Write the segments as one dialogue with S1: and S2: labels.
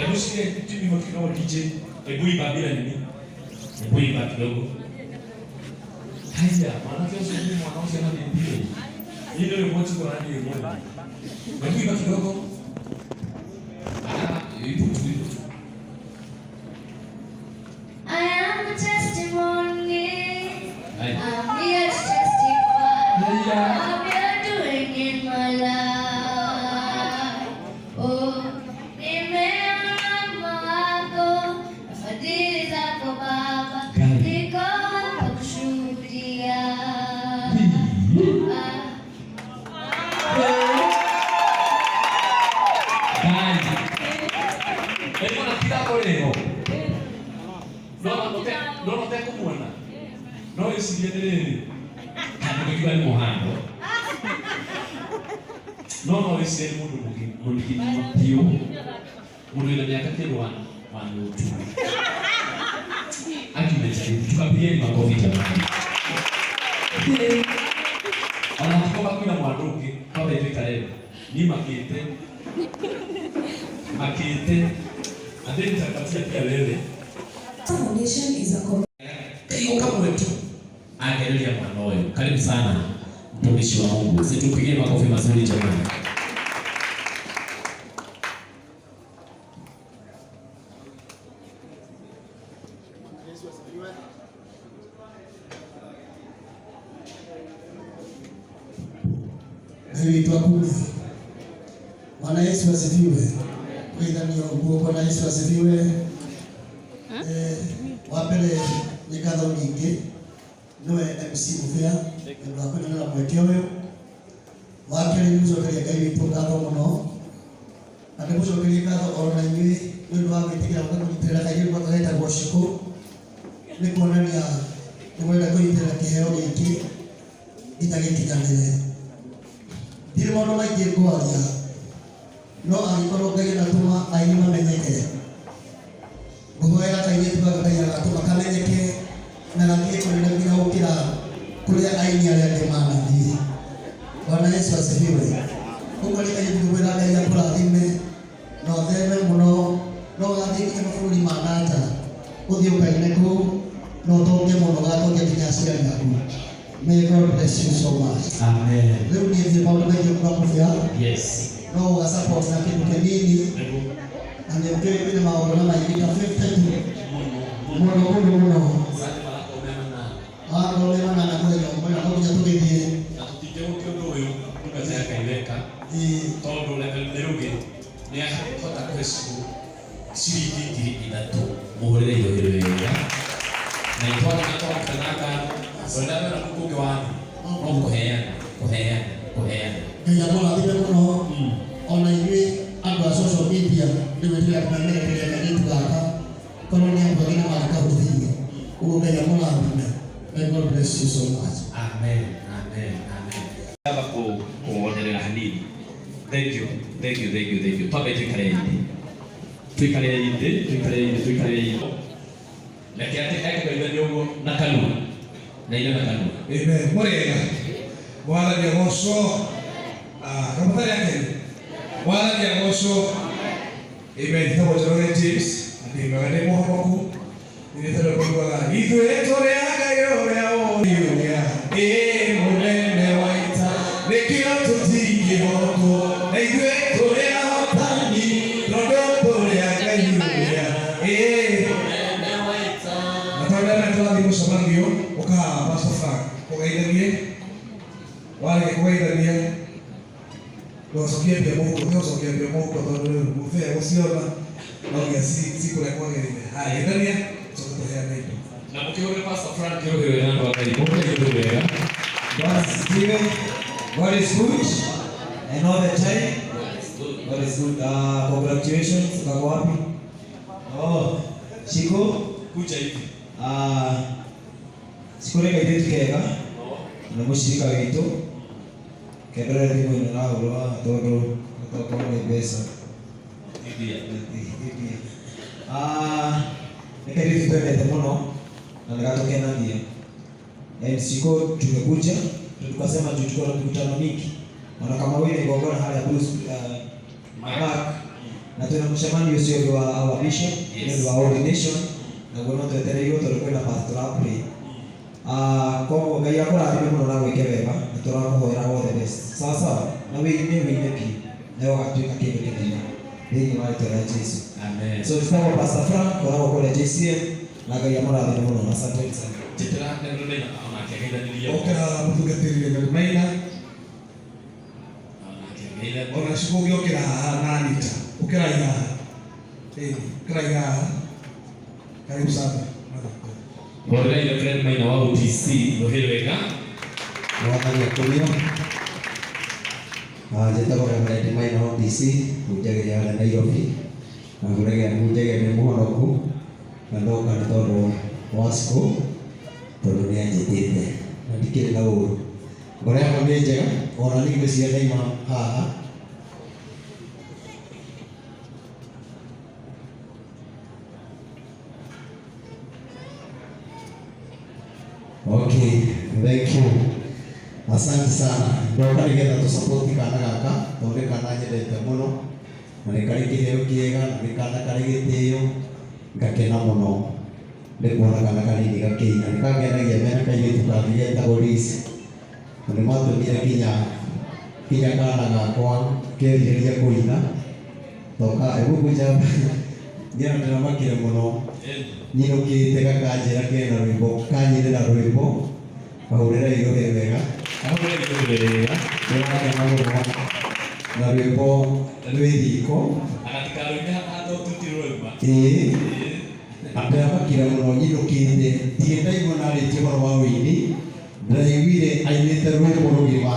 S1: Hebu sikia timu kidogo DJ. Hebu imba bila nini? Hebu imba kidogo. Haya, maana kesho ni mwana wangu ana ndio. Hii ndio ripoti kwa nani mmoja. Hebu imba kidogo. Ah, ipo tu ipo tu.
S2: I am a testimony.
S1: Haya.
S2: I'm here to testify
S1: Haya.
S2: of your doing in my life. Oh, nimeona wema wako na fadhili zako Baba,
S1: Gari.
S2: Niko hapa kushuhudia. Ah.
S1: Gari. Hebu na kidogo leo. No no no te kumuona. No icirie nĩ rĩrĩ. Kana gũkiuga nĩ mũhando. No no icirie nĩ mũndũ mũgima biũ. Mũndũ wĩna mĩaka kĩndũ wa 102. Akimejaribu. Tukapigieni makofi jamani. Ona tukoba kwĩna mwana ũngĩ twambe tuikare ni makĩte makĩte and then nitapatia pia wewe.
S3: Foundation is a
S1: Kaigo kamwe tu angereria mwana ũyũ. Karibu sana mtumishi wa Mungu, situpigie makofi mazuri jamani.
S4: Yesu asifiwe. Ngai witũ. Bwana Yesu asifiwe. Kwithanio ũguo. Bwana Yesu asifiwe. Wa mbere nĩ ngatho nyingĩ nĩwe MC Mũbĩa nĩ ũndũ wa kũnenera mweke ũyũ. Wa kerĩ nĩ gũcokeria Ngai witũ ngatho mũno na ndĩmũcokerie ngatho oro na inyuĩ nĩ ũndũ wa gwĩtĩkĩra gũka kũnyitĩrĩra kairĩtu gaka getagwo Shiko, nĩ kuonania nĩ mũrenda kũnyitĩrĩra kĩheo gĩkĩ nginya gĩkinyanĩre. Ndirĩ maũndũ maingĩ ngwaria, no angĩkorwo Ngai anatũma aini mamenyeke, ngũhoera kairĩtu gaka Ngai agatũma kamenyeke na gathiĩ kũnene nginya gũkĩra kũrĩa aini arĩa angĩ manathiĩ. Bwana Yesu asifiwe. Ũguo nĩ kairĩtu ngwĩra Ngai akũrathime na ũtheme mũno no ũgathiĩ nginya mabũrũri ma na nja, ũthiĩ ũkaine kũu na ũtonge mũno, ũgatongia nginya aciari aku. May God bless you so much.
S1: Amen.
S4: Rĩu niĩ ndirĩ maũndũ maingĩ kuga Mũbĩa,
S1: Yes.
S4: no ũga support na kĩndũ kĩnini na nĩ ũkĩũĩ kwĩna magongona maingĩ ta 52 mũno mũno mũno.
S1: Asante baraka umema na
S4: Wakorwo nĩ manana mũthenya ũmwe na no nginya tũgĩthiĩ.
S1: Na tũtingĩgũkia ũndũ ũyũ ndungata ya Ngai weka tondũ Reverend Mĩrũgĩ nĩ ahota kũhe cukuru ciringi 3,000. Mũhũrĩre irohĩro wega na itwakĩna twaruta na ngatho wenda wena kũngĩ wathi no kũheana kũheana kũheana.
S4: Ngai amũrathime mũno ona inyuĩ andũ a social media nĩ gwĩtĩkĩra kũmemerekeria kairĩtu gaka korwo nĩ andũ angĩ nĩ mangĩkahũthĩria ũguo. Ngai amũrathime. May God bless you so much.
S1: Amen, amen, amen. Aba kuonerera hanini. Thank you, thank you, thank you, thank you. Twambe tuikare thĩ, tuikare thĩ, tuikare thĩ, tuikare thĩ. Reke atĩ ekũgeithania ũguo na kanua na ire na kanua.
S5: Amen. Mũrĩega. Mwathani agocwo. Ah, kamũtarĩ akenu. Mwathani agocwo. Amen. Njĩtagwo Njoroge James na ndĩ mwega, ndĩ mũhonoku. Nĩ tondũ kũiguaga ithuĩ tũrĩ a Ngai ũrĩa ũrĩa ĩ mũnene wa ita, nĩkĩo tũtingĩhotwo, na ithuĩ tũrĩ ahotani tondũ tũrĩ a Ngai ũrĩa ĩ na tondũ nĩ tũrathiĩ mũcemanio ũkaha Pastor Frank kũgeithanie warĩkia kũgeithania ndũgacokie mbia mũhuko, ũgĩcokia mbia mũhuko tondũ rĩu mũbĩa gũciona no nginya cikũrĩa kwagĩrĩire. Haya, geithania coke tũheane indo.
S1: Na mũkĩhũrĩre Pastor Frank kĩrũhĩro wega andũ a Ngai. Mũhũrĩre kĩrũhĩro wega.
S6: God asifiwe. God is good and all the time. God is good. Congratulations. Kako wapi? Oh, Shiko.
S1: Kuja hivi.
S6: Shiko nĩ kairĩtu kega na mũcirika witũ kendore thimũ ĩno ĩrahũrwo haha tondũ tokorwo nĩ mbeca.
S1: India.
S6: India. Nĩ kairĩtu twendete mũno na nĩ gatũkenagia. And Shiko tumekuja tukasema juu tuko na mikutano mingi, ona kama wewe ni gongona harĩa Bruce Mark. Na twina mucemanio ucio ũngĩ wa our bishop
S1: Yes.
S6: nĩ ũndũ wa ordination naguo no twetereirwo tondũ kwĩna pastor apre. Koguo Ngai akũrathime mũno na gwĩke wega na tũrakũhoera all the best. Sawa sawa na wĩime wĩime biũ nawe ũgatuĩka kĩndũ kĩnene thĩinĩ wa rĩtwa rĩa Jesu.
S1: Amen.
S6: So tũtagwo Pastor Frank koragwo kũrĩa JCM na Ngai amũrathime mũno na asanteni sana.
S1: Njĩtĩra Reverend Maina onake ageithanirie.
S5: Okĩra mũtungatĩri Reverend Maina.
S1: Onake ageithanirie.
S5: Ona Shiko ũngĩokĩra haha na Anita. Ũkĩrai haha. Ũkĩrai haha. Karibu sana.
S1: Hũrĩrai Reverend Maina wa OTC rũhĩ wega.
S7: Mwathani akũrio. Njĩtagwo Reverend Maina wa OTC, hunjagĩria harĩa Nairobi. Na ngũragia hunjagia ndĩ mũhonoku na ndoka nĩ tondũ wa Shiko tondũ nĩ anjĩtĩte na ndikĩrĩ na ũru. Ngoro yakwa nĩ njega ona niĩ ngwĩciria ndaima haha. Okay, thank you. Asante sana. Ndoka nĩgetha tũsupport kana gaka tondũ nĩ kana nyendete mũno na nĩ karĩ kĩheo kĩega na nĩ kana karĩ gĩtĩo ngakena mũno nĩ kuona kana kanini gakĩina. Nĩ kangenagia mena kairĩtu kangĩ getagwo Liz na nĩ matũmire kinya kana gakwa kerirĩria kũina toka egũkunja ngĩona ndĩramakire mũno nyinũkĩte gakanjĩra kena rwĩmbo kanyinĩra rwĩmbo kahũrĩra irũhĩ wega.
S1: Kahũrĩra irũhĩ wega.
S7: Ndĩrakena mũno na rwĩmbo rwĩ riko.
S1: Agatikarũine haha tũti rũrauma.
S7: Ĩĩ. Ndĩramakire mũno nyinũkĩte ndirĩ ndaigua narĩtie ũhoro wa ũini ndĩraiguire ainĩte rwĩmbo rũgima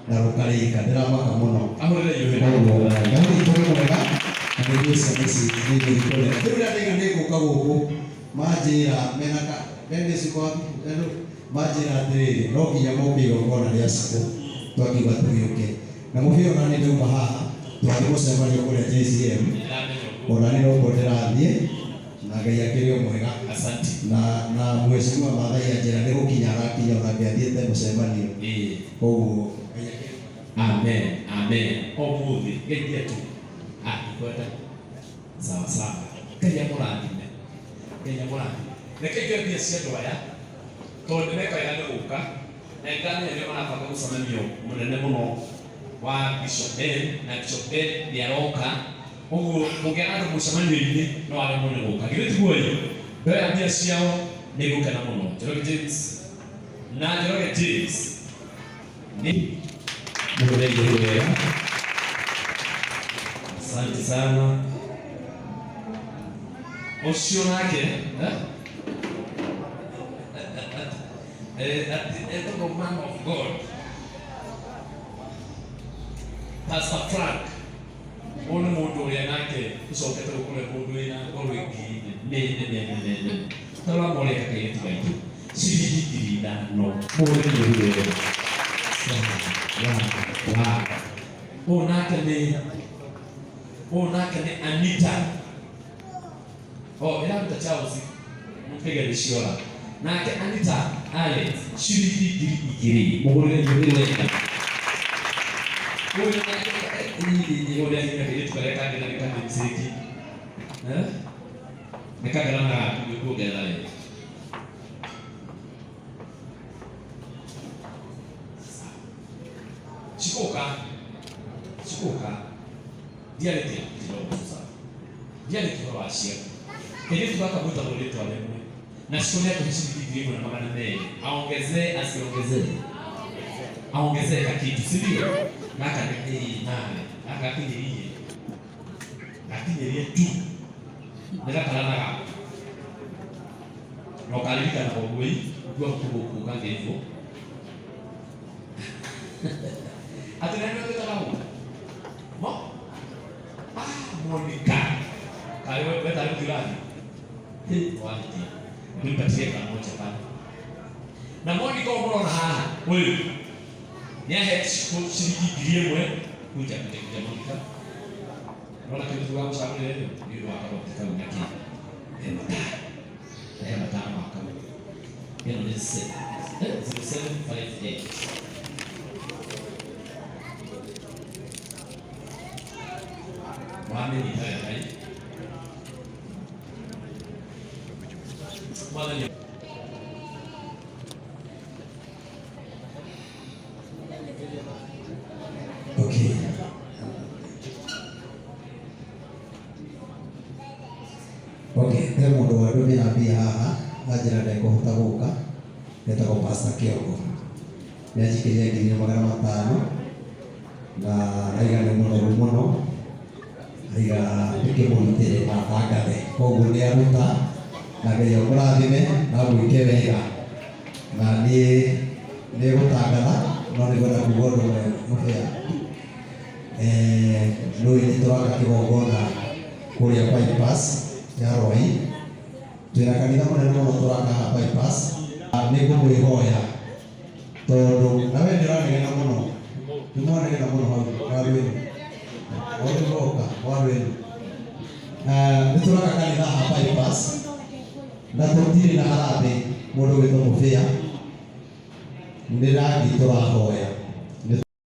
S7: na rũkarĩka ndĩramaka mũno.
S1: Ahũrĩra irũhĩ
S7: Koguo Ngai witũ nĩ mwega na nĩguo ciana ici nĩigũikũrĩra. Rĩu rĩrĩa ndaiga nĩngũka gũkũ manjĩra mena ka mena iciko manjĩra atĩrĩrĩ no nginya moke igongona rĩa Shiko twakiuga tũgĩũke na mũbĩa ona nĩ ndauma haha twathiĩ mũcemanio kũrĩa JCM ona nĩ nokuo ndĩrathiĩ na Ngai akĩrĩ o mwega.
S1: Asante.
S7: Na mheshimiwa Maathai anjĩra nĩ gũkinya arakinya onake athiĩte mũcemanio. Koguo Ngai akĩrĩ
S1: Amen. Amen. Ũmũthĩ ngeithia tu. Kwenda. Sawa sawa. Ngai amũrathime. Ngai amũrathime. Reke njoe mbia cia andũ aya tondũ nĩmeka wega nĩ gũka na nĩndamenya nĩo marabanga mũcemanio mũnene mũno wa Bishop Ben na Bishop Ben nĩ aroka ũguo ũngĩaga andũ mũcemanio-inĩ no aremwo nĩ gũka. Githĩ tiguo ĩ? Ndoya mbia ciao nĩ ngũkena mũno. Njoroge James na Njoroge James nĩ mũhũre igũrũ wega. Asante sana. Ũcio nake etagwo man of God Pastor Frank. Ũyũ nĩ mũndũ ũrĩa nake ũcokete gũkũrĩa mũndũ wĩna ngoro ĩngĩ nene nene nene. Tarora moreka kairĩtu gaitũ ciringi 5,000 mũhũre igũrũ wega. Ũyũ nake nĩ Anita. Oh, ĩraruta Charles mũkĩge nĩciora. Nake Anita Alex ciringi 2,000 mũhũrĩre igũrũ wega. Ũyũ nake ũrĩa hinya kairĩtu karĩa kangĩ na nĩ kanĩmcĩki. Nĩ kagarana gaku nĩkuongerera wega. Shikoka. Shikoka. Ndiarĩtie kidogo sasa. Ndiarĩtie ũhoro wa ciaku. Kairĩtu gaka gwĩtagwo rĩtwa rĩmwe. Na Shiko nĩ atũhe ciringi 1,200. Aongezee asiongezee? Aongezee kakitu, si ndio? Gaka nĩ nawe. Gaka gakinyĩrie. Gakinyĩrie tu. Nĩ gakarana gaku. Na ũkaririkana ũguo ĩ, ũkiuga gũkũ kangĩ hivyo. Atĩ nani wĩtaga ũũ? Mo? Monica. Kale wewe tayari jirani. Hii wapi? Nipatie kamoja pale. Na Monica ũmũrona haha, ũyũ. Nĩ ahete ciringi 1,000 kuja kuja kuja Monica. Unaona kitu gwa gũcagũrĩra ĩyo? Nĩ ũndũ wa karoti kau na kĩ. He matano. He matano ma kau. Ĩno nĩ 0758. Wamenyita wega Mwathani.
S7: Okay. Okay, he mũndũ wandũmĩra mbia haha anjĩra ndekũhota gũka, etagwo Pastor Kĩongo. Nĩanjikĩria 1500 na aiga nĩ mũnoru mũno, aiga ndĩkĩmũrutĩre na thangathe. Koguo nĩaruta na Ngai akũrathime na agwĩke wega. Na niĩ nĩgũtangatha no nĩngwenda kuga ũndũ ũmwe mũbĩa. Nũĩ nĩtũraka kĩgongona kũrĩa bypass ya Rwai. Twĩna kanitha mũnene mũno tũraka haha bypass. Nĩngũmwĩhoya tondũ nawe nĩũranegena mũno, nĩmwanegena mũno hau warwĩnu, warũgoka warwĩnu. Nĩtũraka kanitha haha bypass na tũtirĩ na harambĩ mũndũ gwĩtwo mũbĩa, nĩ rangi tũrahoya.